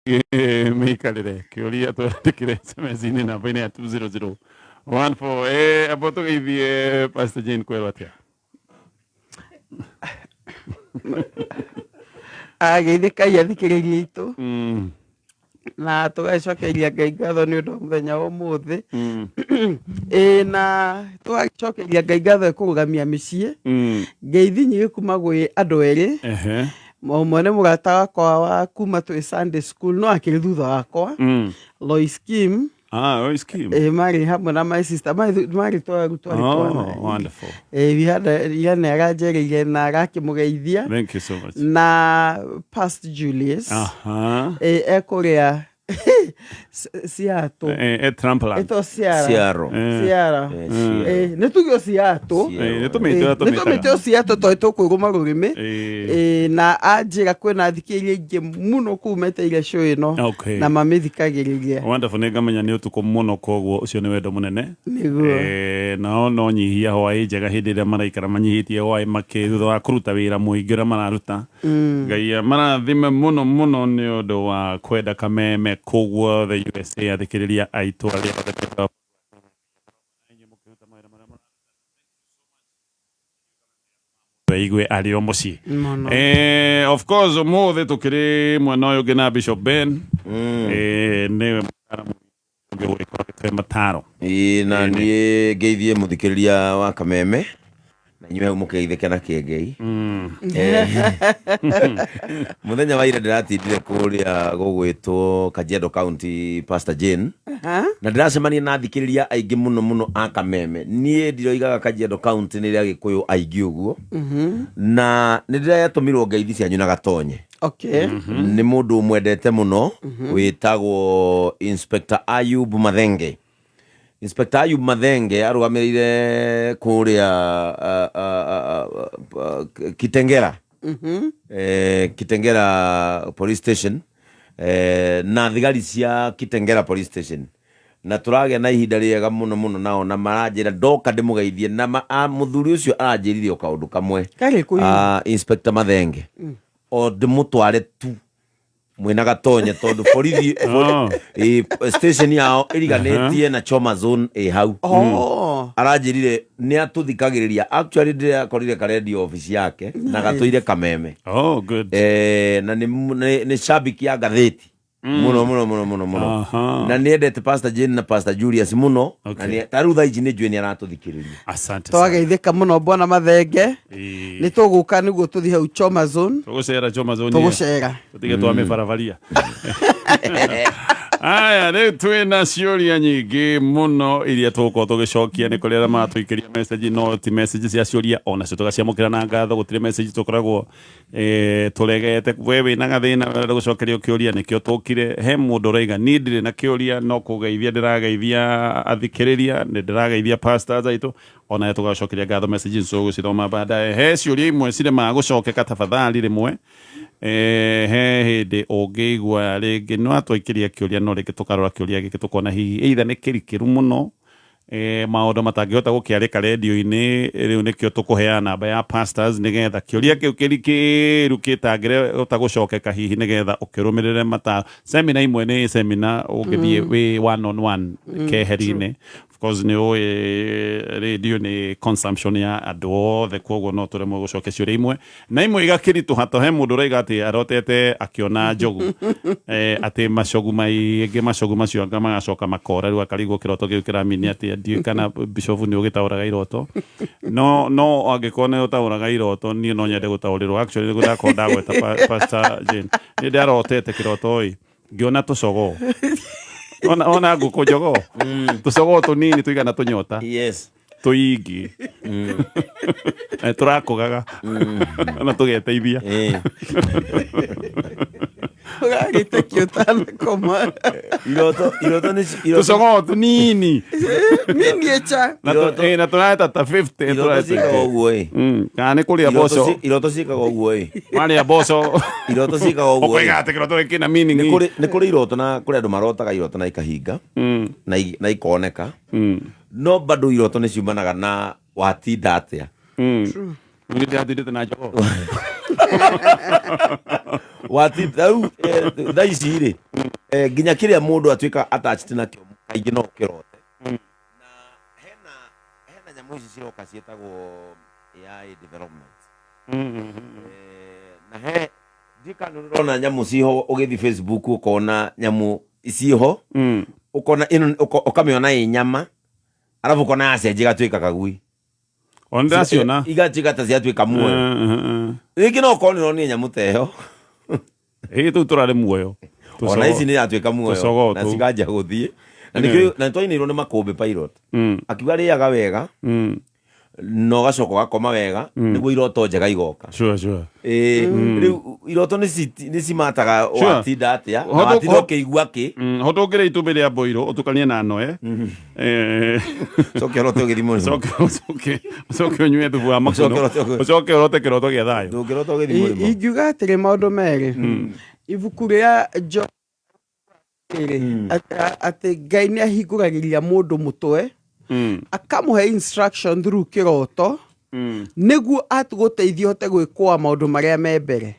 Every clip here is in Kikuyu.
Mĩikarĩre kĩũria twandĩkĩre SMS-inĩ namba-inĩ ya 20014. Amba tũgeithie Pastor Jane, kwerwo atĩa? Ageithĩkai athikĩrĩria aitũ na tũgacokeria Ngai ngatho nĩ ũndũ wa mũthenya wa ũmũthĩ. Ĩĩ, na tũgacokeria Ngai ngatho ĩkũrũgamia mĩciĩ. Ngeithi nyingĩ kuma gwĩ andũ erĩ. Ũmwe nĩ mũrata wakwa wa kuma twĩ Sunday school, no akĩrĩ thutha wakwa, Lois Kim. Ah, Lois Kim. Ĩĩ, marĩ hamwe na my sister, marĩ twarutwo twarĩ twana. Oh, wonderful. Ĩĩ, we had a- yani aranjereire na agakĩmũgeithia. Thank you so much. Na Past Julius. Ĩĩ, ekũrĩa Seattle. Trumpland. Ĩtwo Ciara. Ciaro. Ciara. Ciaro. Ĩĩ, nĩ tuge o Seattle. Nĩ tũmĩte ũrĩa Nĩ tũmĩte tũmĩtaga. o Seattle tondũ tũkwĩgũma rũrĩmĩ. Ĩĩ, na anjĩra kwĩna athikĩrĩria aingĩ mũno kũu meteire show ĩno na mamĩthikagĩrĩria. Wonderful, nĩ ngamenya nĩ ũtukũ mũno, koguo ũcio nĩ wendo mũnene. Nĩguo. Nao no nyihia hwaĩ njega hĩndĩ ĩrĩa maraikara manyihĩtie hwaĩ makĩ thutha wa kũruta wĩra mũingĩ ũrĩa mararuta. Ngai amarathime mũno mũno nĩ ũndũ wa kwenda Kameme kũu guothe USA, athikĩrĩria aitũ arĩa othe mekaga aigue arĩ o mũciĩ. Mũno. Of course ũmũthĩ tũkĩrĩ mwena ũyũ ũngĩ na Bishop Ben. Nĩwe mũtaaramu ũngĩ ũgĩkorwo agĩtũhe mataro. Ĩĩ, na niĩ ngeithie mũthikĩrĩria wa Kameme na inyuĩ hau mũkeithĩke na kĩengei. Mũthenya wa ira ndĩratindire kũrĩa gũgwĩtwo Kajiado County, Pastor Jane, na ndĩracemania na athikĩrĩria aingĩ mũno mũno a Kameme. Niĩ ndiroigaga Kajiado County nĩ rĩa Gĩkũyũ aingĩ ũguo, na nĩ ndĩratũmirwo ngeithi cianyu na Gatonye nĩ mũndũ ũmwendete mũno wĩtagwo Inspector Ayub Mathenge. Inspector Ayub Mathenge arũgamĩrĩire kũrĩa Kitengera, Kitengera Police Station, na thigari cia Kitengera Police Station, na tũragĩa na ihinda rĩega mũno mũno nao, na maranjĩra ndoka ndĩmũgeithie na mũthuri ũcio aranjĩrire o kaũndũ kamwe. Karĩ kũ? Inspector Mathenge o ndĩmũtware tu mwĩna Gatonye tondũ borithi station yao ĩriganĩtie na Choma Zone ĩ hau. Aranjĩrire nĩ atũthikagĩrĩria. Actually, ndĩrakorire karendio ofici yake na gatũire Kameme. Oh, good. Na nĩ shabiki ya ngathĩti mũno mũno mũno mũno mũno na nĩ endete Pastor Jane na Pastor Julius mũno na ta rĩu thaa ici nĩ njũĩ nĩ aratũthikĩrĩria. Asante sana. Twageithĩka mũno, bwana Mathenge. Nĩ tũgũka nĩguo tũthiĩ hau Choma Zone. Tũgũcera Choma Zone. Tũgũcera. Tũtige twamĩbarabaria. Aya, rĩu twĩna ciũria nyingĩ mũno iria tũgũkorwo tũgĩcokia. Nĩ kũrĩ arĩa maratũikĩria message, no ti message cia ciũria, onacio tũgaciamũkĩra na ngatho. Gũtirĩ message tũkoragwo tũregete. We wĩna gathĩna, ũrenda gũcokerio kĩũria, nĩkĩo tũkire. He mũndũ ũraiga, niĩ ndirĩ na kĩũria, no kũgeithia ndĩrageithia athikĩrĩria, nĩ ndĩrageithia pastors aitũ, onayo tũgacokeria ngatho. Message tũgũcithoma baadaye. He ciũria imwe ciremaga gũcokeka, tafadhali rĩmwe he hĩndĩ ũngĩigua rĩngĩ no atwaikĩria kĩũria, no rĩngĩ tũkarora kĩũria gĩkĩ tũkona hihi either nĩ kĩrikĩru mũno, maũndũ matangĩhota gũkĩarĩka rendio-inĩ. Rĩu nĩkĩo tũkũheana namba ya pastors nĩgetha kĩũria kĩu kĩrikĩru kĩtangĩhota gũcokeka hihi nĩgetha ũkĩrũmĩrĩre mataro. Semina imwe nĩ semina ũngĩthiĩ wĩ one on one keheri-inĩ. Of course nĩ ũĩ radio nĩ consumption ya andũ othe, koguo no tũremwo gũcokia ciũria imwe na imwe igakĩritũha. To he mũndũ ũraiga atĩ arotete akĩona njogu, atĩ macogu maingĩ, macogu macio anga magacoka makora, rĩu akarigwo kĩroto kĩu kĩramini atĩa. Ndiũĩ kana bishop nĩ ũgĩtaũraga iroto, no angĩkorwo nĩ ũtaũraga iroto, niĩ no nyende gũtaũrĩrwo. Actually, nĩguo ndakorwo ndagweta Pastor Jane, nĩ ndarotete kĩroto ĩ ngĩona tũcogoo, ona ngũkũ njogoo, tũcogoo tũnini tũigana tũnyota tũingĩ. Tũrakũgaga na tũgeteithia. Ũragĩte kĩ ũtanakoma? Iroto nĩ iroto. Tũcogoo tũnini. Miniature. Na tũraeta ta 50. Iroto tũraeta ciĩkaga ũguo ĩ. Kana nĩ kũrĩa mboco. Iroto ciĩkaga ũguo ĩ. Marĩa mboco. Iroto ciĩkaga ũguo ĩ. Ũkoiga atĩ kĩroto gĩkĩ kĩna meaning. Nĩ kũrĩ iroto na kũrĩ andũ marotaga iroto na ikahinga na ikoneka, no bado iroto nĩ ciumanaga na watinda atĩa. Nĩ ndĩratindĩte na njogoo. Wati rĩu thaa ici rĩ, nginya kĩrĩa mũndũ atuĩka attached nakĩo kaingĩ no ũkĩrote. Na hena nyamũ ici ciroka ciĩtagwo AI development. Na he ndiũĩ kana nĩ ũrona nyamũ ciho ũgĩthiĩ Facebook, ũkona nyamũ ciho, ũkona ĩno, ũkamĩona ĩ nyama, arabu ũkona yacenjia ĩgatuĩka kagui. Ona ndĩraciona. Igatuĩka ta ciatuĩka muoyo. Rĩngĩ no ũkorwo nĩ ũronire nyamũ ta ĩyo. Ĩĩ, tũu tũrarĩ muoyo. Ona ici nĩ yatuĩka muoyo Tũcogoo na tũu. cikanjia gũthiĩ. Na nĩkĩo na nĩtwainĩirwo nĩ Makũmbĩ Pilot, akiuga rĩaga wega na ũgacoka ũgakoma wega nĩguo iroto njega igoka. Sure, sure. Ĩĩ, rĩu iroto nĩ cimataga. Watinda atĩa na watinda ũkĩigua kĩ? Hoto ũngĩrĩa itumbĩ rĩa mboirũ ũtukanie na noe. Coke ũrote ũgĩthiĩ mũrĩmo. Ũcoke ũnyue thubu wa makunũ. Ũcoke ũrote Ũcoke ũrote kĩroto gĩa thayũ. Ndũngĩrota ũgĩthiĩ mũrĩmo. Ingiuga atĩrĩ, maũndũ merĩ, ibuku rĩa Jo rĩrĩ, atĩ Ngai nĩ ahingũragĩria mũndũ mũtwe, akamũhe instruction through kĩroto, nĩguo atũgũteithia ũhote gwĩkũa maũndũ marĩa me mbere.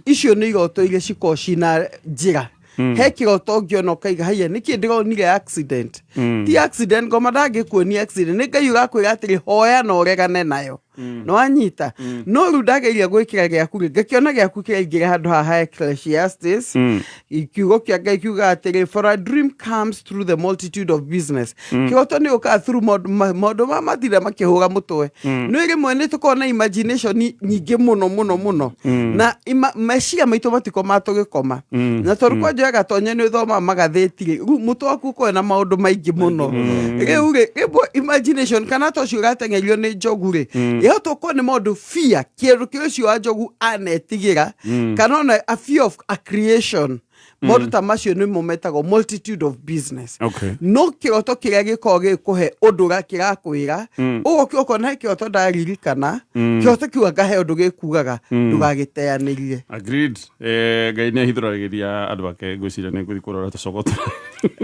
Icio nĩ iroto iria cikoragwo cina njĩra. He kĩroto ũngĩona ũkaiga, "Haiya, nĩkĩ ndĩronire accident?" Ti accident, ngoma ndangĩkuonia accident, nĩ Ngai ũrakwĩra atĩrĩ, "Hoya na ũregane nayo." Nĩ wanyita? No rĩu ndageria gwĩkĩra gĩaku rĩ, ngakĩona gĩaku kĩraingĩra handũ haha Ecclesiastes. Kiugo kĩa Ngai kiugaga atĩrĩ, "For a dream comes through the multitude of business." Kĩroto nĩ ũkaga through maũndũ ma matinda makĩhũra mũtwe. Nĩ rĩmwe nĩ tũkoragwo na imagination nyingĩ mũno mũno mũno, na meciria maitũ matikoma tũgĩkoma, na tondũ kwanja gatonye nĩ ũthomaga magathĩti rĩ, rĩu mũtwe waku ũkoragwo na maũndũ maingĩ mũno. Rĩu rĩ, rĩmwe imagination kana ta ũcio ũrateng'erio nĩ njogu rĩ, yahota ũkorwo nĩ maũndũ fear, kĩndũ kĩrĩa ũcio wa njogu anetigĩra, kana ona a fear of a creation. Maũndũ ta macio nĩmo metagwo multitude of business. No kĩroto kĩrĩa gĩkoragwo gĩgĩkũhe ũndũ kĩrakwĩra ũguo, kĩokorwo he kĩroto ndaririkana, kĩroto kĩu anga he ũndũ gĩkugaga, ndũgagĩteanĩrie. Agreed. Ngai nĩ ahithũragĩria andũ ake. Ngwĩciria nĩ ngũthiĩ kũrora tũcogo.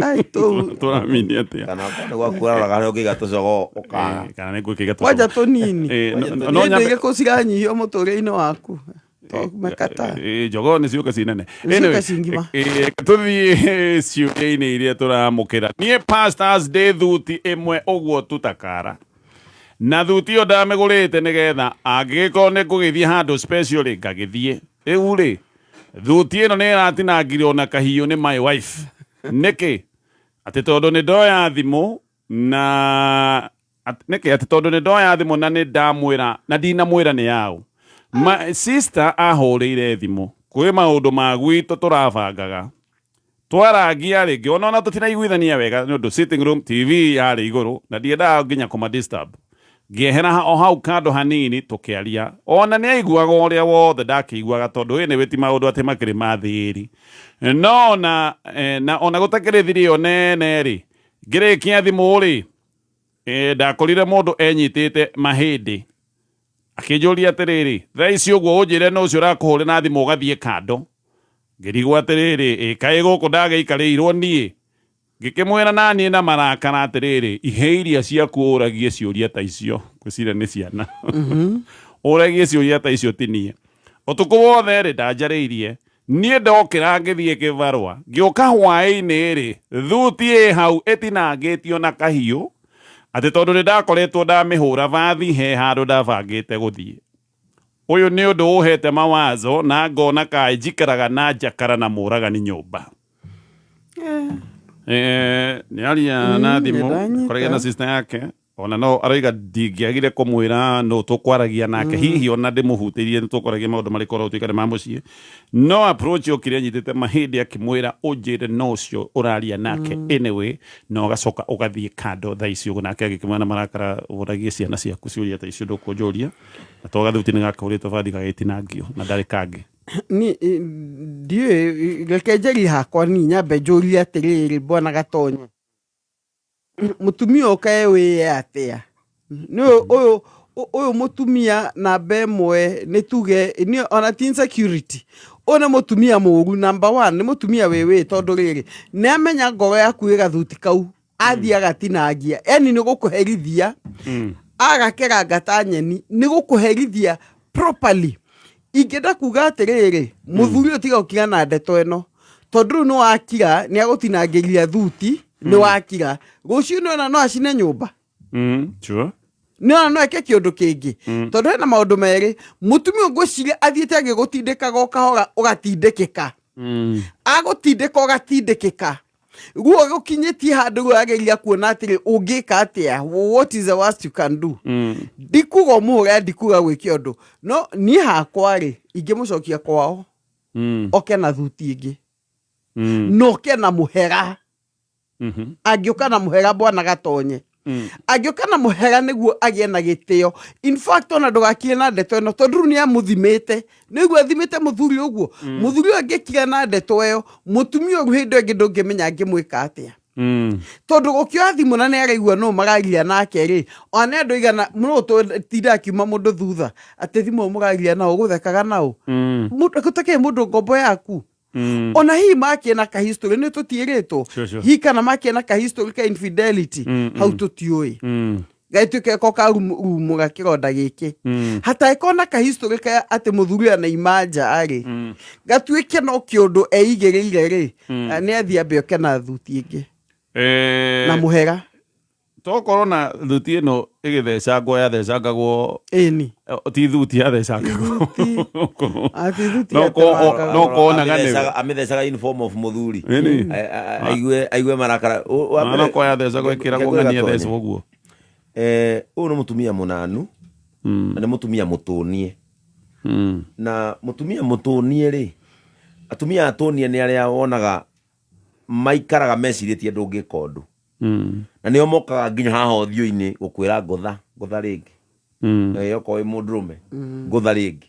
Ai, tũu. Tũramini atĩa? Kana okorwo nĩ gwaku ũraroraga harĩa ũngĩiga tũcogoo ũkaga. Kana nĩ ngwĩkĩga. Kwanja tũnini. No no nyambe nyambe irĩkũ ciranyihio mũtũrĩre-inĩ waku? Mekata. Jogoo nĩ ciũka ci nene. Nĩ ciũka Anyway, ci ngima. Tũthiĩ ciũria-inĩ iria tũramũkĩra. Niĩ pastors, ndĩ thuti ĩmwe ũguo tutakara na thuti ĩyo ndamĩgũrĩte nĩgetha angĩgĩkorwo nĩ ngũgĩthiĩ handũ special rĩ, ngagĩthiĩ. Rĩu rĩ, thuti ĩno nĩ ĩratinangirwo na kahiũ nĩ my wife. Nĩkĩ? Atĩ tondũ nĩ ndoya thimũ na nĩkĩ? Atĩ tondũ nĩ ndoya thimũ na nĩ ndamwĩra na ndinamwĩra nĩ yaũ. Ma sister ahũrĩire thimũ kwĩ maũndũ ma gwitũ tũrabangaga, twarangia rĩ, ngĩona ona tũtinaiguithania wega nĩ ũndũ sitting room TV yarĩ igũrũ na ndiendaga nginya kũma disturb. Ngĩehera o hau kando hanini, tũkĩaria. Ona nĩ aiguaga ũrĩa wothe ndakĩiguaga, tondũ ĩ nĩ ti maũndũ atĩ makĩrĩ ma thĩĩri. No ona na ona gũtakĩrĩ thiri ĩyo nene rĩ, ngĩrĩkia thimũ rĩ, ndakorire mũndũ enyitĩte mahĩndĩ akĩnjũria atĩrĩrĩ, "Thaa ici ũguo ũnjĩre no ũcio ũrakũhũrĩra na thimũ ũgathiĩ kando?" Ngĩrigwo atĩrĩrĩ, ĩ kaĩ gũkũ ndagĩikarĩirwo niĩ? Ngĩkĩmwĩra na niĩ na marakara atĩrĩrĩ, "Ihe iria ciaku ũragie ciũria ta icio." Ngwĩciria nĩ ciana ũragie ciũria ta icio, ti niĩ. Ũtukũ wothe rĩ, ndanjarĩirie. Niĩ ndokĩra ngĩthiĩ kĩbarũa, ngĩũka hwaĩ-inĩ rĩ, thuti ĩ hau ĩtinangĩtio na kahiũ, atĩ tondũ nĩ ndakoretwo ndamĩhũra bathi he handũ ndabangĩte gũthiĩ. Ũyũ nĩ ũndũ ũhete mawazo na ngona kaĩ njikaraga na njakara na mũragani nyũmba. Nĩ aria na thimũ. Nĩndanyita. Kwaragia na sister yake, ona no aroiga ndingĩagire kũmwĩra no tũkwaragia nake, hihi ona ndĩmũhutĩirie nĩ tũkwaragia maũndũ marĩkũ ũtuĩka nĩ ma mũciĩ. No approach yokire anyitĩte mahĩndĩ akĩmwĩra, "Ũnjĩre no ũcio ũraria nake." Anyway, na ũgacoka ũgathiĩ kando thaa ici ũguo. Nake agĩkĩmwĩra na marakara, "Ũragie ciana ciaku ciũria ta icio, ndũkũnjũria." Na to gathuti nĩ gakahũrĩtwo bathi gagĩtinangio na ndarĩ kangĩ. Ni ndiũĩ, reke njarie hakwa. Ni nyambe njũrie atĩrĩrĩ, bwana Gatonye, mũtumia ũyũ kaĩ wĩye atĩa? Nĩ ũyũ mũtumia namba ĩmwe, nĩ tuge nĩ ona ti insecurity. Ũyũ nĩ mũtumia mũru. Number one, nĩ mũtumia wĩ tondũ rĩrĩ, nĩ amenya ngoro yaku ĩ gathuti kau, athiĩ agatinangia, yani nĩ gũkũherithia, agakeranga ta nyeni, nĩ gũkũherithia properly. Ingĩenda kuga atĩrĩrĩ, mũthuri ũyũ tiga gũkira na ndeto ĩno, tondũ rĩu nĩ wakira, nĩ agũtinangĩria thuti, nĩ wakira, rũciũ nĩ ona no acine nyũmba. Sure. Nĩ ona no eke kĩũndũ kĩngĩ, tondũ hena maũndũ merĩ. Mũtumia ũyũ ngwĩciria athiĩte agĩgũtindĩkaga o kahora, ũgatindĩkĩka, agũtindĩka ũgatindĩkĩka, guo gũkinyĩtie handũ rĩu ageria kuona atĩrĩ, ũngĩka atĩa? What is the worst you can do? Ndikuga ũmũhũre, ndikuga gwĩke ũndũ, no niĩ hakwa rĩ, ingĩmũcokia kwao, oke na thuti ĩngĩ, na oke na mũhera. Angĩũka na mũhera, bwana gatonye, angĩũka na mũhera nĩguo agĩe na gĩtĩo. In fact, ona ndũgakire na ndeto ĩno, tondũ rĩu nĩ amũthimĩte, nĩguo athimĩte mũthuri ũguo. Mũthuri ũyũ angĩkira na ndeto ĩyo, mũtumia ũyũ hĩndĩ ĩyo ĩngĩ ndũngĩmenya angĩmwĩka atĩa, tondũ gũkĩoya thimũ na nĩ araigua nũ mararia nake rĩ, ona nĩ andũ aigana nũ tinda akiuma mũndũ thutha atĩ thimũ ĩyo mũraria nao, ũgũthekaga nao. Gũtakĩrĩ mũndũ ngombo yaku. Ona hihi makĩe na kahistory, nĩ tũtiĩrĩtwo. Hihi kana makĩe na kahistory ka infidelity, hau tũtiũĩ. Gagĩtuĩke ko karumũra kĩronda gĩkĩ, hatangĩkorwo na kahistory ka atĩ mũthuri ũyũ anaima nja rĩ, gatuĩke no kĩũndũ eigĩrĩire rĩ, nĩ athiĩ ambe oke na thuti ĩngĩ na mũhera. Tokorwo na thuti ĩno ĩgĩthecangwo, yathecangagwo. Ĩni. Ti thuti yathecangagwo. Atĩ thuti No yatemangagwo. No konaga nĩwe. Amĩthecaga in form of mũthuri. Ĩni. Aigue marakara. Wa mbere- No ko yathecagwo ĩkĩragwo Ngĩkwĩra ng'ania Gatonye, thecwo ũguo. Ũyũ nĩ mũtumia mũnanu na nĩ mũtumia mũtũnie, na mũtumia mũtũnie rĩ, atumia atũnie nĩ arĩa wonaga maikaraga mecirĩtie ndũngĩka ũndũ, na nĩo mokaga nginya haha ũthiũ-inĩ gũkwĩra, "Ngũtha, ngũtha rĩngĩ." Okorwo wĩ mũndũrũme, ngũtha rĩngĩ.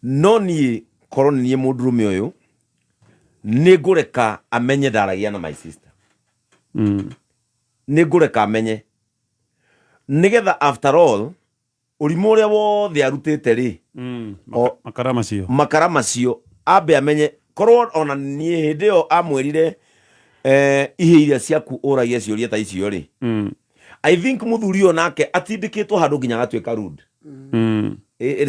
No niĩ korwo nĩ niĩ mũndũrũme ũyũ, nĩ ngũreka amenye ndaragia na my sister. Nĩ ngũreka amenye nĩgetha after all ũrimũ ũrĩa wothe arutĩte rĩ, Makara macio. Makara macio ambe amenye. Korwo ona niĩ hĩndĩ ĩyo amwĩrire, ihĩ iria ciaku ũragia ciũria ta icio rĩ, I think mũthuri ũyũ nake atindĩkĩtwo handũ nginya agatuĩka rude.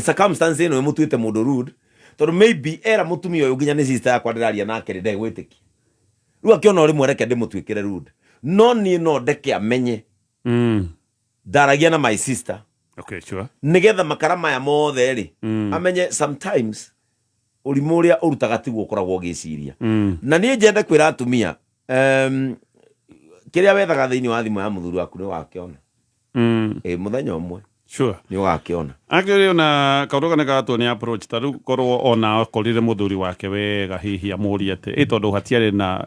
Circumstance ĩno ĩmũtuĩte mũndũ rude, tondũ maybe era mũtumia ũyũ nginya nĩ sister yakwa ndĩraria nake rĩ, ndegwĩtĩkia. Rĩu akĩona o rĩmwe reke ndĩmũtuĩkĩre rude, no niĩ no ndeke amenye ndaragia na my sister, nĩgetha makara maya mothe rĩ, amenye sometimes ũrimũ ũrĩa ũrutaga tiguo ũkoragwo ũgĩciria. Na niĩ njende kwĩra atumia, kĩrĩa wethaga thĩinĩ wa thimũ ya mũthuri waku nĩ ũgakĩona. Ĩ mũthenya ũmwe nĩ ũgakĩona. Actually, ona kaũndũ kana gatwo nĩ approach, ta rĩu korwo ona akorire mũthuri wake wega, hihi amũrie atĩ ĩ tondũ hatiarĩ na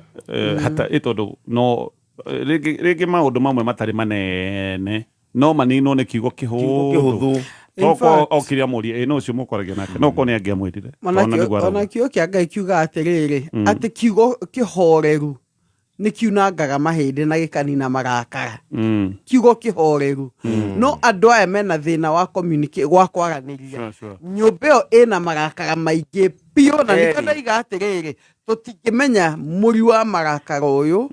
hata ĩ tondũ no rĩngĩ rĩngĩ maũndũ mamwe matarĩ manene no maninwo nĩ kiugo kiugo kĩhũthũ. Kĩhũthũ. In Toko fact- okire amũrie, ĩ no ũcio mũkoragia nake, no korwo nĩ angĩamwĩrire. Ona Tondũ nĩguo ona arauga. kiugo kĩa Ngai kiuga atĩrĩrĩ, atĩ kiugo kĩhoreru nĩ kiunangaga mahĩndĩ na gĩkanina marakara. Kiugo kĩhoreru. No andũ aya mena thĩna wa communicate, gwa kwaranĩria. Nyũmba ĩyo ĩna marakara maingĩ biũ, na nĩkĩo Very. ndaiga atĩrĩrĩ, tũtingĩmenya mũri wa marakara ũyũ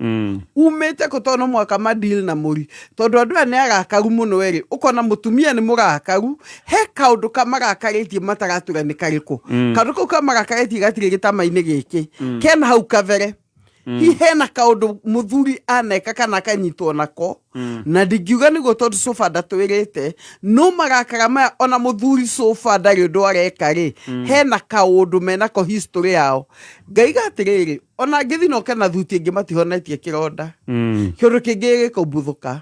umĩte kũ, tondũ no mũhaka madeal na mũri, tondũ andũ aya nĩ arakaru mũno erĩ. Ũkona mũtumia nĩ mũrakaru, he kaũndũ kamarakarĩtie mataratwĩra nĩ karĩkũ. Kaũndũ kau kamarakarĩtie gatirĩ gĩtama-inĩ gĩkĩ kena hau kabere. Hihi hena kaũndũ mũthuri aneka kana akanyitwo nako, na ndingiuga nĩguo tondũ sofa ndatwĩrĩte. No marakara maya, ona mũthuri sofa ndarĩ ũndũ areka rĩ, hena kaũndũ menako history yao. Ngaiga atĩrĩrĩ, ona ngĩthi noke na thuti ĩngĩ, matihonetie kĩronda. Kĩũndũ kĩngĩ gĩkũmbuthũka.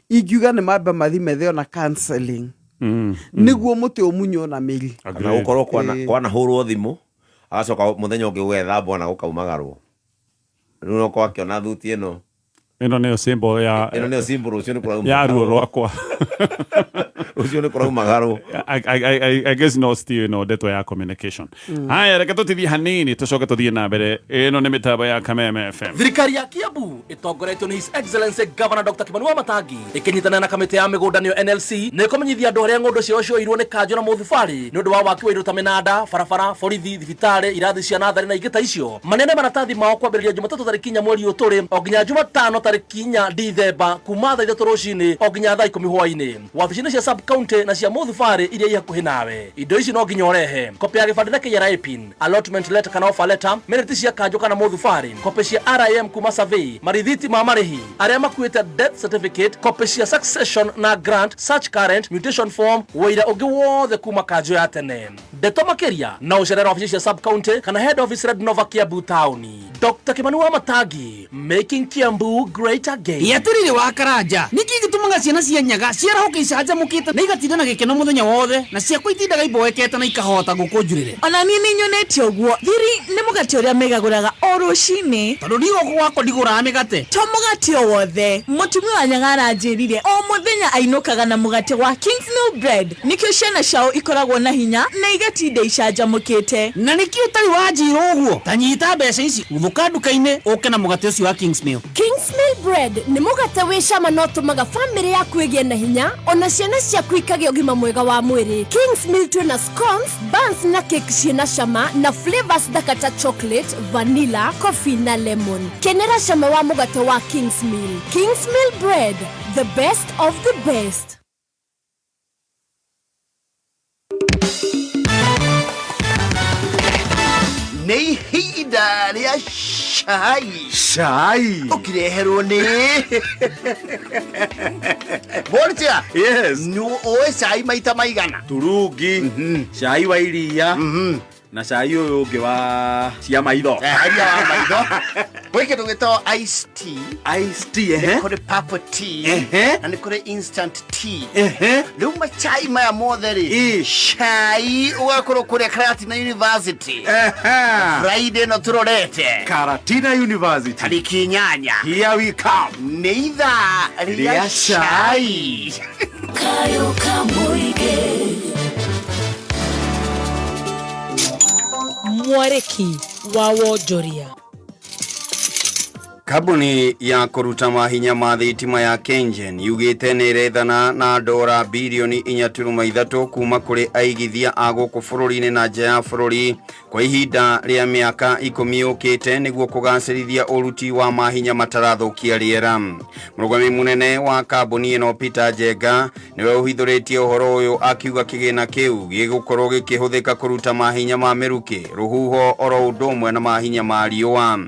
Ingiuga nĩ mambe mathi methe ona counseling, nĩguo mũtĩ ũmunywo na mĩri. Kana gũkorwo kwanahũrwo thimũ, agacoka mũthenya ũngĩ gũgethambwo na gũkaumagarwo, rĩu no korwo akĩona thuti ĩno. Ĩno nĩyo symbol ya Ĩno nĩyo symbol, rũciũ nĩ kũrauma. Ya ruo rwakwa. Rũciũ nĩ kũraumagarwo. I guess no still ĩno ndeto ya communication. Haya, reke tũtithie hanini, tũcoke tũthiĩ na mbere. Ĩno nĩ mĩtambo ya Kameme FM. Thirikari ya Kiambu ĩtongoretio nĩ His Excellency Governor Dr. Kimani Wamatangi ĩkĩnyitanĩra na kamĩtĩ ya mĩgũnda nĩyo NLC nĩ ĩkũmenyithia andũ arĩa ng'ũndũ ciao cioirwo nĩ kanjũ na mũthubarĩ nĩ ũndũ wa waki wa indo ta mĩnanda, barabara, borithi, thibitarĩ, irathi cia natharĩ na ingĩ ta icio, maneane maratathi mao kwambĩrĩria Jumatatũ tarĩki 4 mweri ũyũ tũrĩ o nginya Jumatano tarĩki 4 Dithemba kuma thaa 3 rũcinĩ o nginya thaa 10 hwaĩ-inĩ wabici-inĩ cia sub county na cia mũthubarĩ iria i hakuhĩ nawe. Indo ici no nginya ũrehe: kopĩ ya gĩbandĩ na KRA PIN, allotment letter kana offer letter, minute cia kanjũ kana mũthubarĩ, kopĩ cia RIM kuma survey, marithiti ma marĩhi, arĩa makuĩte death certificate, kopĩ cia succession na grant, search current, mutation form, wũira ũngĩ wothe kuma kanjũ ya tene. Ndeto makĩria no ũcerere obici cia sub county kana head office Red Nova, Kiambu taũni. Dr. Kimani wa Matangi, making Kiambu great again. Gĩatĩrĩrĩ wa Karanja, nĩkĩ gĩtũmaga ciana cia Nyaga ciarahũka icanjamũkĩte na igatinda na gĩkeno mũthenya wothe, na ciakwa itindaga iboekete na ikahota gũkũ njurĩre? Ona niĩ nĩ nyonete ũguo. Thiri nĩ mũgate ũrĩa megagũraga o rũcinĩ. Tondũ niĩ gũkũ gwakwa ndigũraga mĩgate. To mũgate o wothe. Mũtumia wa Nyaga aranjĩrire o mũthenya ainũkaga na mũgate wa Kingsmill Bread, nĩkĩo ciana ciao ikoragwo na hinya na igatinda icanjamũkĩte. Na nĩkĩ ũtarĩ wanjĩra ũguo? Ta nyita mbeca ici, guthũka nduka-inĩ ũke na mũgate ũcio wa Kingsmill. Kingsmill Bread nĩ mũgate wĩ cama na ũtũmaga bamĩrĩ yaku ĩgĩe na hinya, ona ciana ciaku ikagĩa ũgima mwega wa mwĩrĩ. Kingsmill twĩna scones, buns na cake ciĩna cama na flavors thaka ta chocolate, vanilla, coffee na lemon. Kenera cama wa mũgate wa Kingsmill. Kingsmill Bread, the best of the best. Nĩ ihinda rĩa cai. Cai. Ũkĩreherwo nĩ Boltia. Yes. Nĩ ũĩ cai maita maigana? Turungi, cai wa iria na cai ũyũ ũngĩ wa cia maitho. Haria wa maitho. Gwĩ kĩndũ gĩtagwo ice tea. Ice tea, ehe. Nĩ kũrĩ purple tea. Ehe. Na nĩ kũrĩ instant tea. Ehe. Rĩu macai maya mothe rĩ, cai ũgakorwo kũrĩa Karatina University. Ehe. Friday ĩno tũrorete. Karatina University. Tarĩki 8. Here we come. Nĩ ithaa rĩa Rĩa cai. Kayo Kamũingĩ. Mwarĩki wa wonjoria. Kambuni ya kũruta mahinya ma thitima ya KenGen yugĩte nĩ ĩrethana na dora birioni 4.3 kuma kũrĩ aigithia a gũkũ bũrũri-inĩ na nja ya bũrũri kwa ihinda rĩa mĩaka 10 yũkĩte nĩguo kũgacĩrithia ũruti wa mahinya matarathũkia rĩera. Mũrũgami mũnene wa kambuni ĩno Peter Njenga nĩwe ũhithũrĩtie ũhoro ũyũ, akiuga kĩgĩna kĩu gĩgũkorwo gĩkĩhũthĩka kũruta mahinya ma mĩrukĩ, rũhuho, oro ũndũ ũmwe na mahinya ma riũa.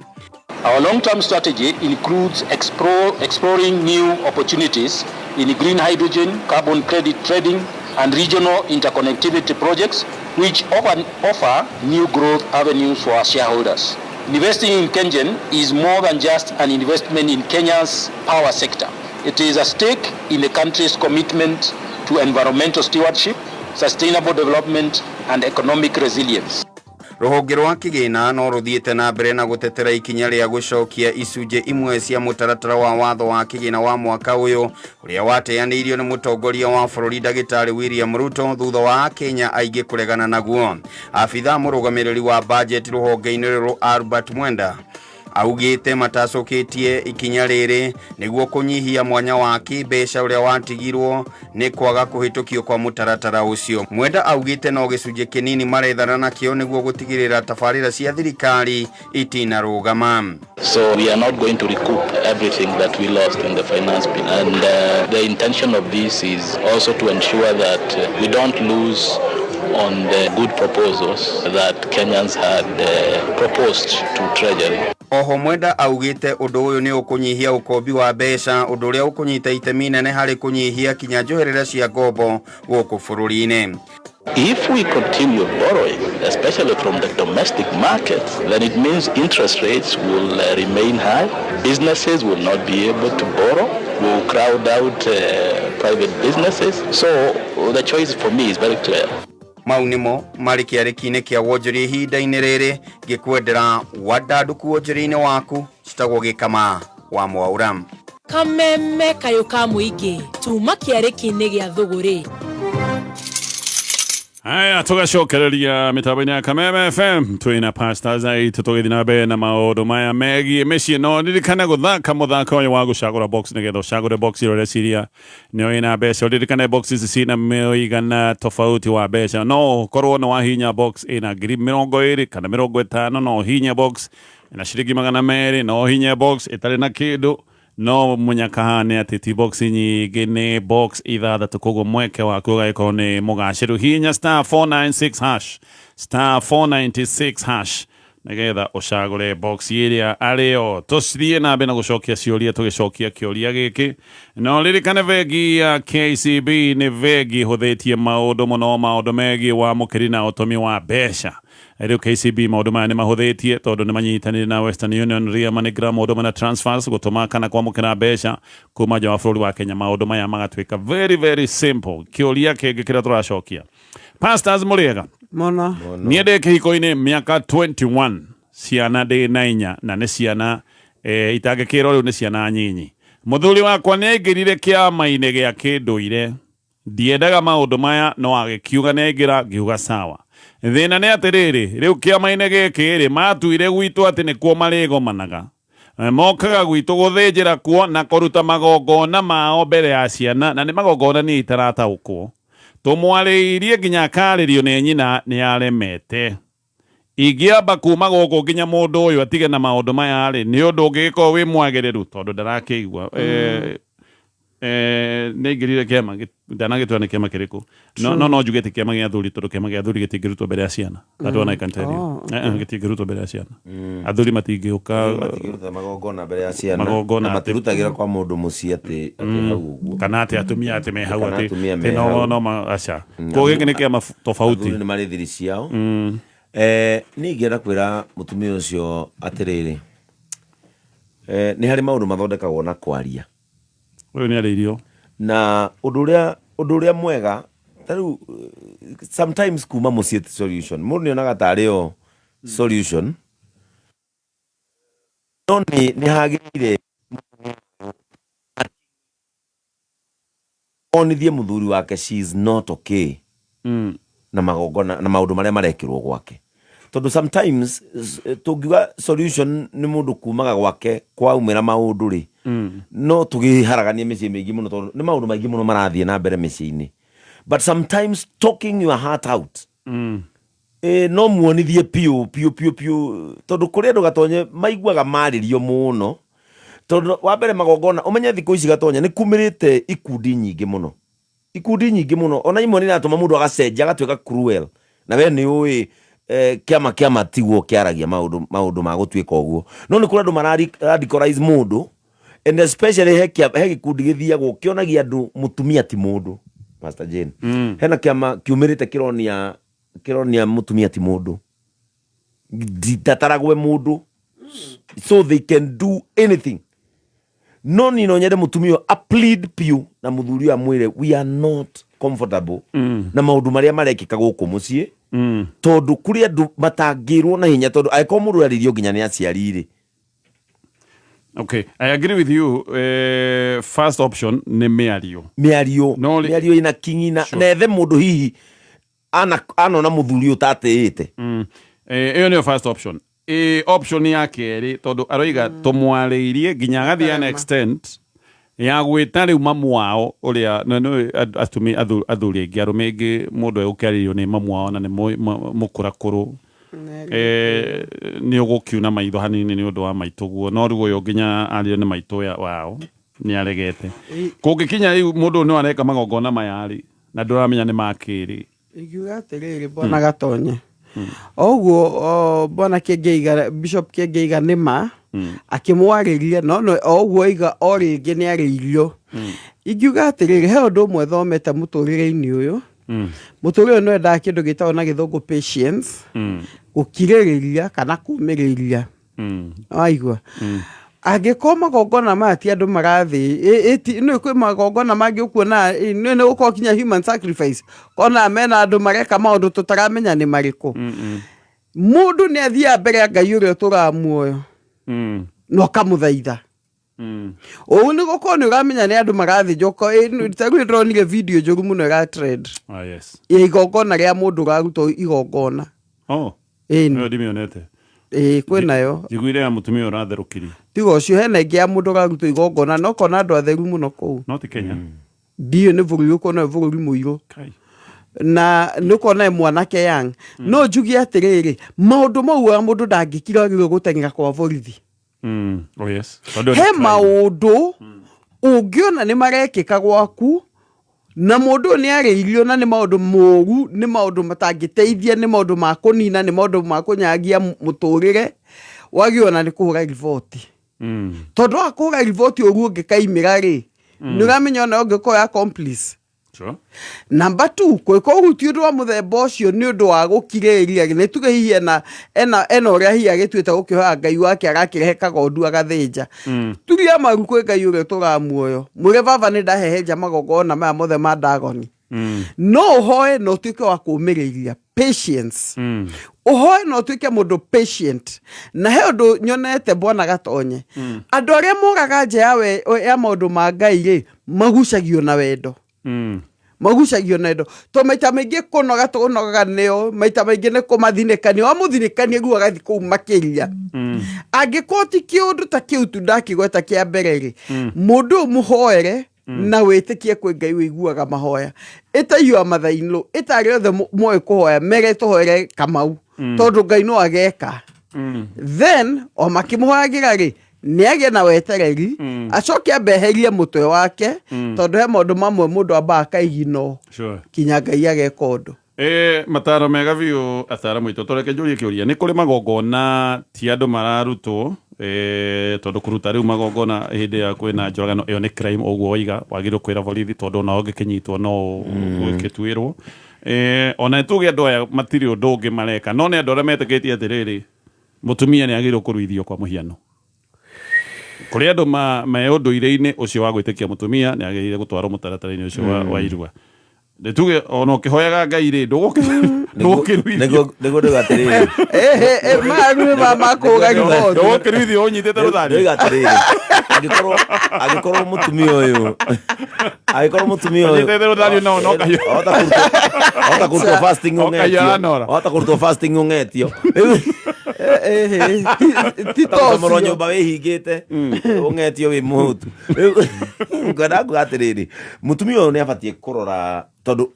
Our long-term strategy includes exploring new opportunities in green hydrogen, carbon credit trading, and regional interconnectivity projects, which offer new growth avenues for our shareholders. Investing in KenGen is more than just an investment in Kenya's power sector. It is a stake in the country's commitment to environmental stewardship, sustainable development, and economic resilience. Rũhonge rwa kĩgĩna no rũthiĩte na mbere na gũtetera ikinya rĩa gũcokia icunjĩ imwe cia mũtaratara wa watho wa kĩgĩna wa mwaka ũyũ, ũrĩa wateanĩirio nĩ mũtongoria wa bũrũri ndagĩtarĩ William Ruto thutha wa Akenya aingĩ kũregana naguo. Abithaa mũrũgamĩrĩri wa budget rũhonge-inĩ rũrũ Albert Mwenda augĩte matacũkĩtie ikinya rĩrĩ nĩguo kũnyihia mwanya wa kĩmbeca ũrĩa watigirwo nĩ kwaga kũhĩtũkio kwa mũtaratara ũcio. Mwenda augĩte no gĩcunjĩ kĩnini marethana nakĩo nĩguo gũtigĩrĩra tabarĩra cia thirikari itinarũgama. So we are not going to recoup everything that we lost in the finance bill. And the intention of this is also to ensure that we don't lose on the good proposals that Kenyans had proposed to Treasury. Oho Mwenda augĩte ũndũ ũyũ nĩ ũkũnyihia ũkombi wa mbeca, ũndũ ũrĩa ũkũnyita itemi nene harĩ kũnyihia kinya njoherera cia ngombo gũkũ bũrũri-inĩ. If we continue borrowing, especially from the domestic market, then it means interest rates will remain high, businesses will not be able to borrow, will crowd out private businesses. So the choice for me is very clear. Mau nĩmo marĩ kĩarĩki-inĩ kĩa wonjoria ihinda-inĩ rĩrĩ, ngĩkwendera wandandũku wonjoria-inĩ waku. Citagwo Gĩkama wa Mwaura. Kameme kayũ ka mũingĩ tuma kĩarĩki-inĩ gĩa thũgũrĩ. Haya, tugacokereria mĩtambo-inĩ ya Kameme FM twĩna Pastor Zait tũgĩthiĩ na mbere na maũndũ maya megiĩ mĩciĩ. No ririkane gũthaka mũthako ũyũ wa gũcagũra box nĩgetha ũcagũre box ĩrĩa ũreciria nĩyo ĩna mbeca. Ũririkane box ici cina mũigana tofauti wa mbeca. No ũkorwo nĩ wahinya box ĩna 20,000 kana 50, no ũhinye box ĩna ciringi 200, no ũhinye box ĩtarĩ na kĩndũ. No mũnyaka haha nĩ atĩ ti box nyingĩ, nĩ box ithathatũ, koguo mweke waku ũgagĩkorwo nĩ mũgacĩru. Hihinya star 496 hash, star 496 hash, nĩgetha ũcagũre box ĩrĩa arĩyo. Tũthiĩ na mbere na gũcokia ciũria, tũgĩcokia kĩũria gĩkĩ. Na ũririkane bengi ya KCB nĩ bengi ĩhũthĩtie maũndũ mũno, maũndũ megiĩ wamũkĩri na ũtũmi wa mbeca. Rĩu KCB maũndũ maya nĩ mahũthĩtie tondũ nĩ manyitanĩire na Western Union, Ria, MoneyGram, maũndũ mana transfers, gũtũma kana kwamũkĩra mbeca kuma nja wa bũrũri wa Kenya. Maũndũ maya magatuĩka very very simple. Kĩũria kĩngĩ kĩrĩa tũracokia, pastors, mũrĩega? Mũno. Niĩ ndĩ kĩhiko-inĩ mĩaka 21, ciana ndĩ na inya, na nĩ ciana itangĩkĩrwo rĩu nĩ ciana nyinyi. Mũthuri wakwa nĩ aingĩrire kĩama-inĩ gĩa kĩndũire. Ndiendaga maũndũ maya, no agĩkiuga nĩ aingĩra, ngiuga sawa. Thĩna nĩ atĩrĩrĩ, rĩu kĩama-inĩ gĩkĩ rĩ, matuire gwitũ atĩ nĩkuo marĩgomanaga. Mokaga gwitũ gũthĩnjĩra kuo na kũruta magongona mao mbere ya ciana, na nĩ magongona niĩ itarataũkwo. Tũmwarĩirie nginya akarĩrio nĩ nyina, nĩ aremete. Ingĩamba kuma gũkũ nginya mũndũ ũyũ atige na maũndũ maya rĩ, nĩ ũndũ ũngĩgĩkorwo wĩ mwagĩrĩru, tondũ ndarakĩigua. Nĩ aingĩrire kĩama, ndanagĩtua nĩ kĩama kĩrĩkũ, no njuge ti kĩama gĩa athuri, tondũ kĩama gĩa athuri gĩtingĩrutwo mbere ya ciana. That one I can tell you. Oh, okay. Gĩtingĩrutwo mbere ya ciana. Athuri matingĩũka. Matingĩruta magongona mbere ya ciana. Magongona na matirutagĩra kwa mũndũ mũciĩ atĩ hau ũguo. Kana atĩ atumia atĩ me hau. Kana atĩ atumia me atĩ no hau. No aca, koguo gĩkĩ nĩ kĩama tofauti. Athuri nĩ marĩ thiri ciao. Niĩ ingĩenda kwĩra mũtumia ũcio atĩrĩrĩ, nĩ harĩ maũndũ mathondekagwo na kwaria. Ũyũ nĩ arĩirio. Na ũndũ ũrĩa mwega ta rĩu, sometimes kuma mũciĩ ti solution. Mũndũ nĩonaga tarĩ o solution, no nĩ hagĩrĩire onithie mũthuri wake she is not okay na magongona na maũndũ marĩa marekĩrwo gwake, tondũ sometimes tũngiuga solution nĩ mũndũ kumaga gwake kwaumĩra maũndũ rĩ, no tũgĩharaganie mĩciĩ mĩingĩ mũno, tondũ nĩ maũndũ maingĩ mũno marathiĩ na mbere mĩciĩ-inĩ. But sometimes talking your heart out, no muonithie piũ piũ piũ piũ, tondũ kũrĩ andũ, Gatonye, maiguaga marĩrio mũno, tondũ wa mbere magongona, ũmenye thikũ ici, Gatonye, nĩ kumĩrĩte ikundi nyingĩ mũno, ikundi nyingĩ mũno, ona imwe nĩ iratũma mũndũ agacenjia agatuĩka cruel. Na we nĩ ũĩ kĩama tiguo kĩaragia maũndũ ma gũtuĩka ũguo, no nĩ kũrĩ andũ mara radicalize mũndũ, and especially he gĩkundi gĩthiagwo kĩonagia andũ mũtumia ti mũndũ. Pastor Jane, hena kĩama kiumĩrĩte kĩronia mũtumia ti mũndũ, ndataragwe mũndũ, so they can do anything. No niĩ no nyende mũtumia ũyũ a plead piũ na mũthuri ũyũ, amwĩre we are not comfortable na maũndũ marĩa marekĩka gũkũ mũciĩ, tondũ kũrĩ andũ matangĩrwo na hinya, tondũ angĩkorwo mũndũ arĩrio nginya nĩ aciari rĩ. Okay, I agree with you. First option nĩ mĩario. Mĩario. No mĩario ĩna kinyi na na ethe mũndũ hihi anona mũthuri ũyũ tatĩĩte. Ĩyo nĩyo first option. Option ya kerĩ, tondũ aroiga tũmwarĩirie nginya agathiĩ an extent ya gwĩta rĩu mamu wao ũrĩa na nĩ atumia athuri aingĩ, arũme aingĩ, mũndũ egũkĩarĩrio nĩ mamu wao na nĩ mũkũrakũrũ, nĩ ũgũkiuna maitho hanini nĩ ũndũ wa maitũ guo. No rĩu ũyũ nginya ario nĩ maitũ wao nĩ aregete. Kũngĩkinya rĩu mũndũ ũyũ nĩ areka magongona maya rĩ, na ndũramenya nĩ makĩrĩ. Ingiuga atĩrĩrĩ, bwana Gatonye, o ũguo bwana Kĩngĩiga, Bishop Kĩngĩiga, nĩ ma akĩmwarĩria, no o ũguo oiga o rĩngĩ nĩ arĩirio. Ingiuga atĩrĩrĩ, he ũndũ ũmwe thomete mũtũrĩre-inĩ ũyũ. Mũtũrĩre ũyũ nĩ wendaga kĩndũ gĩtagwo na gĩthũngũ patience, gũkirĩrĩria kana kũmĩrĩria. Waigua, angĩkorwo magongona maya ti andũ marathĩ, nĩ kwĩ magongona mangĩ ũkuona nĩ gũkorwo kinya human sacrifice, kona mena andũ mareka maũndũ tũtaramenya nĩ marĩkũ. Mũndũ nĩ athiaga mbere ya Ngai ũrĩa ũtũraga muoyo na ũkamũthaitha. Ũũ nĩ gũkorwo nĩ ũramenya nĩ andũ marathĩnjwo. Ta rĩu ndĩronire video njũru mũno ĩra trend Ah, yes. ya igongona rĩa mũndũ ũrarutwo igongona. Oh. Ĩni. Ĩyo ndimĩonete. Ĩĩ, kwĩnayo. Njiguire ya mũtumia ũratherũkirie. Tiga ũcio, hena ĩngĩ ya mũndũ ũrarutwo igongona, no kona andũ atheru mũno kũu. No ti Kenya. Ndiũĩ nĩ bũrũri ũkona, nĩ bũrũri mũirũ. Kai. Na nĩ ũkona mwanake young. No njuge atĩrĩrĩ, maũndũ mau wa mũndũ ndangĩkira, agĩrĩirwo gũteng'era kwa borithi. Oh yes. Tondũ He nĩ crime. Maũndũ ũngĩona nĩ marekĩka gwaku na mũndũ ũyũ nĩ arĩirio, na nĩ maũndũ moru, nĩ maũndũ matangĩteithia, nĩ maũndũ ma kũnina, nĩ maũndũ ma kũnyagia mũtũrĩre, wagĩrĩirwo na nĩ kũhũra riboti, tondũ wa kũhũra riboti ũru ũngĩkaimĩra rĩ, nĩ ũramenya ona ũngĩkorwo accomplice. Number two, kwĩka ũguo ti ũndũ wa mũthemba ũcio, nĩ ũndũ wa gũkirĩrĩria. Nĩ tuge hihi ena ũrĩa hihi agĩtuĩte gũkĩhoya Ngai wake, arakĩrehe kagondu agathĩnja. Turia maru kwĩ Ngai ũrĩa ũtũraga muoyo, mwĩre, "Baba, nĩ ndahehenja magongona maya mothe ma Ndagoni." No ũhoe na ũtuĩke wa kũũmĩrĩria, patience. Ũhoe na ũtuĩke mũndũ patient. Na he ũndũ nyonete, bwana Gatonye, andũ arĩa moraga nja ya maũndũ ma Ngai rĩ, magucagio na wendo, magucagio na wendo, to maita maingĩ kũnoga tũnogaga nĩo, maita maingĩ nĩ kũmathinĩkania, wamũthinĩkania rĩu agathiĩ kũu makĩria. Angĩkorwo ti kĩũndũ ta kĩu tu ndakĩgweta kĩa mbere rĩ, mũndũ ũyũ mũhoere na wĩtĩkie kwĩ Ngai wĩiguaga mahoya. Ĩta mathainũ, ĩta arĩa othe moĩ kũhoya, mere tũhoere Kamau, tondũ Ngai no ageka. Then o makĩmũhoyagĩra rĩ, nĩ agĩe na wetereri, acoke ambeherie mũtwe wake, tondũ he maũndũ mamwe mũndũ ambaga akaigino kinya Ngai ageka ũndũ. Mataro mega biũ, ataramu aitũ. Tũreke njũrie kĩũria, nĩ kũrĩ magongona ti andũ mararutwo, tondũ kũruta rĩu magongona hĩndĩ ya kwĩna njũragano ĩyo nĩ crime, ũguo waiga wagĩrĩirwo kwĩra borithi, tondũ ona ũngĩkĩnyitwo no ũgĩtuĩrwo. Ona tuge andũ aya matirĩ ũndũ ũngĩ mareka, no nĩ andũ arĩa metĩkĩtie atĩrĩrĩ, mũtumia nĩ agĩrĩirwo kũruithio. Kwa mũhiano, kũrĩ andũ me ũndũire-inĩ ũcio wa gwĩtĩkia mũtumia nĩ agĩrĩire gũtwarwo mũtaratara-inĩ ũcio wa irua. Nĩ tuge ona ũkĩhoyaga Ngai rĩ, ndũgũkĩruithio. Nĩguo ndauga atĩrĩrĩ. Maya nĩ makũga riboti. Ndũgũkĩruithio ũnyitĩte rũthari. Ndauga atĩrĩrĩ, angĩkorwo mũtumia ũyũ Ũnyitĩte rũthari no kahiũ. Ahota kũrutwo fasting O kahiũ ũng'etio. aranora. Ahota kũrutwo fasting ũng'etio. Ti Gũcomorwo tocio. Nyũmba wĩhingĩte ũng'etio wĩ mũhũtu. Rĩu ngwenda kuga atĩrĩrĩ, mũtumia ũyũ nĩ abatiĩ kũrora, tondũ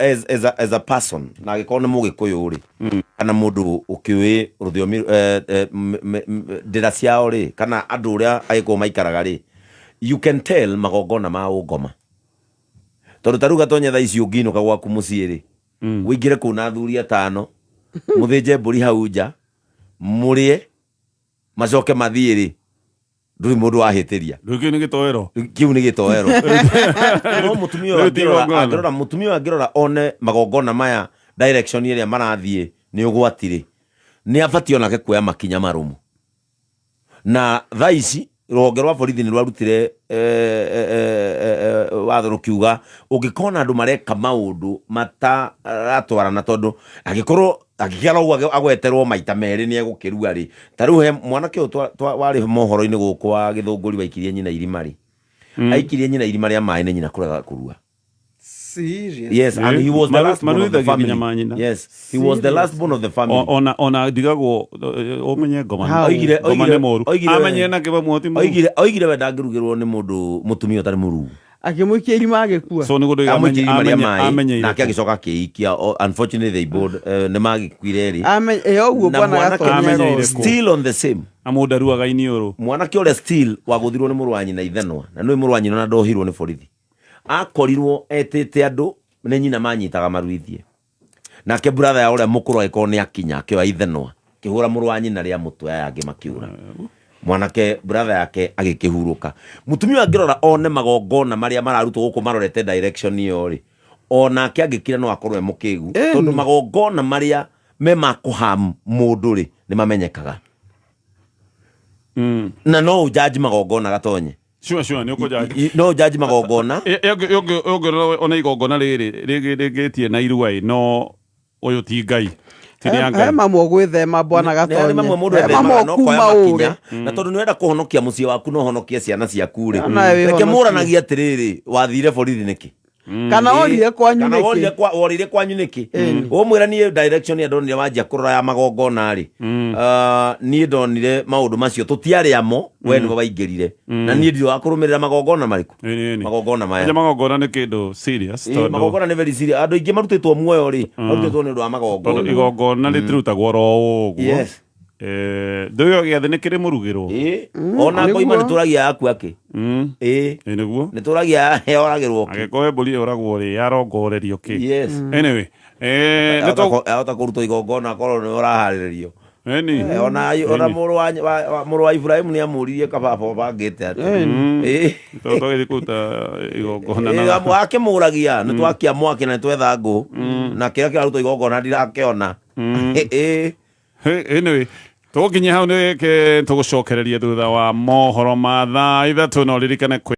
as a person, na angĩkorwo nĩ mũgĩkũyũ rĩ, kana mũndũ ũkĩũĩ rũthiomi, ndĩra ciao rĩ, kana andũ ũrĩa agĩkũyũ maikaraga rĩ, you can tell magongona ma ũngoma, tondũ ta rĩu Gatonye, thaa ici ũngĩinũka gwaku mũciĩ rĩ, ũingĩre kũu na athuri atano, mũthĩnje mbũri hau nja, mũrĩe, macoke mathiĩ rĩ, ndũrĩ mũndũ wahĩtĩria. Rĩu kĩu nĩ gĩtoero. Kĩu nĩ gĩtoero, no mũtumia ũyũ Rĩu ti angĩrora igongona. angĩrora mũtumia ũyũ angĩrora one magongona maya, direction ĩrĩa marathiĩ nĩ ũgwati rĩ, nĩ abatiĩ onake kuoya makinya marũmu. Na thaa ici rũhonge rwa borithi nĩ rwarutire watho rũkiuga ũngĩkona andũ mareka maũndũ mataratwarana, tondũ angĩkorwo angĩkĩara ũguo agweterwo maita merĩ nĩ egũkĩrua rĩ. Ta rĩu he mwanake ũyũ warĩ mohoro-inĩ gũkũ wa Gĩthũngũri, waikirie nyina irima rĩ, aikirie nyina irima rĩa maĩ nĩ nyina kũrega kũrua. Serious? Yes, and he was the last born of the Maruithagia family. nginya manyina. Yes, he was the last born of the family. Ona ndigagwo ũmenye ngoma How? ngoma nĩ mũru. Amenye na kĩba ti mũru. Oigire we ndangĩrugĩrwo nĩ mũndũ mũtumia ũtarĩ mũruu. Akĩmũikia irima agĩkua. So nĩguo ndoiga Amũikia irima rĩa maĩ amenyeire nake kũ. agĩcoka akĩikia. Unfortunately they both nĩ magĩkuire rĩ. Ĩ ũguo Na bwana mwanake Gatonye Amenyeire aroga. kũ. Still on the same Na mũndũ aruaga iniũrũ. Mwanake ũrĩa still wagũthirwo nĩ mũrũ wa nyina ithanwa, na nĩũĩ mũrũ wa nyina ona ndohirwo nĩ borithi, akorirwo etĩte andũ nĩ nyina manyitaga maruithie, nake brother ya ũrĩa mũkũrũ agĩkorwo nĩ akinya, akĩoya ithanwa, akĩhũra mũrũ wa nyina rĩa mũtwe, aya angĩ makĩũra, mwanake brother yake agĩkĩhurũka. Mũtumia ũyũ angĩrora one magongona marĩa mararutwo gũkũ marorete direction ĩyo rĩ, onake angĩkira no akorwo e mũkĩgu, tondũ magongona marĩa me ma kũham mũndũ rĩ, nĩ mamenyekaga, na no ũjanji magongona, Gatonye. Sure, nĩ ũkũjanji. No ũjanji magongona. Ũngĩrora ona igongona rĩrĩ rĩngĩtie na irua ĩ, no ũyũ ti Ngai, ti nĩ a He Ngai. mamwe ũgwĩthema, bwana Nĩ harĩ Gatonye. mamwe mũndũ He ethemaga mamwe no koya ũkuma ũre. makinya, na tondũ nĩ wenda kũhonokia mũciĩ waku na ũhonokie ciana ciaku rĩ, Nawe reke wĩhonokie. mũranagie atĩrĩrĩ, wathire borithi nĩkĩ? Kana worire kwanyu Kana nĩkĩ? worire kwanyu nĩkĩ? Ũmwĩra niĩ direction ĩrĩa ndonire wanjia kũrora ya magongona rĩ, niĩ ndonire maũndũ macio tũtiarĩ amo, we nĩwe waingĩrire, na niĩ ndirĩ wa kũrũmĩrĩra magongona marĩkũ, Ĩni, ĩni. magongona maya. Aja magongona nĩ kĩndũ serious, Ĩ, tondũ magongona nĩ very serious. Andũ aingĩ marutĩtwo muoyo rĩ, marutĩtwo nĩ ũndũ wa tondũ magongona. Igongona rĩtirutagwo oro ũguo. Yes. Ndũyo gĩathĩ nĩ kĩrĩ mũrugĩrwo. Ona koima nĩ tũragia yaku akĩ. Ĩĩ nĩguo. Nĩ tũragia yoragĩrwo kĩ. Angĩkorwo mbũri ĩragwo rĩ yarongorerio kĩ. Yes. Anyway, nĩ Ahota kũrutwo igongona akorwo nĩ ũraharĩrĩrio. Eni. Ona mũrũ wa Ibrahimu nĩ amũririe kababa ũbangĩte atĩa. Ĩĩ. Tũgĩthiĩ kũruta igongona na akĩmũragia nĩ twakia mwaki na nĩ twetha ngũ na kĩrĩa kĩrarutwo igongona ndirakĩona. Ĩĩ. Anyway, tũgũkinyia hau nĩ tũgũcokereria thutha wa mohoro ma thaa 3 no ririkane kwĩ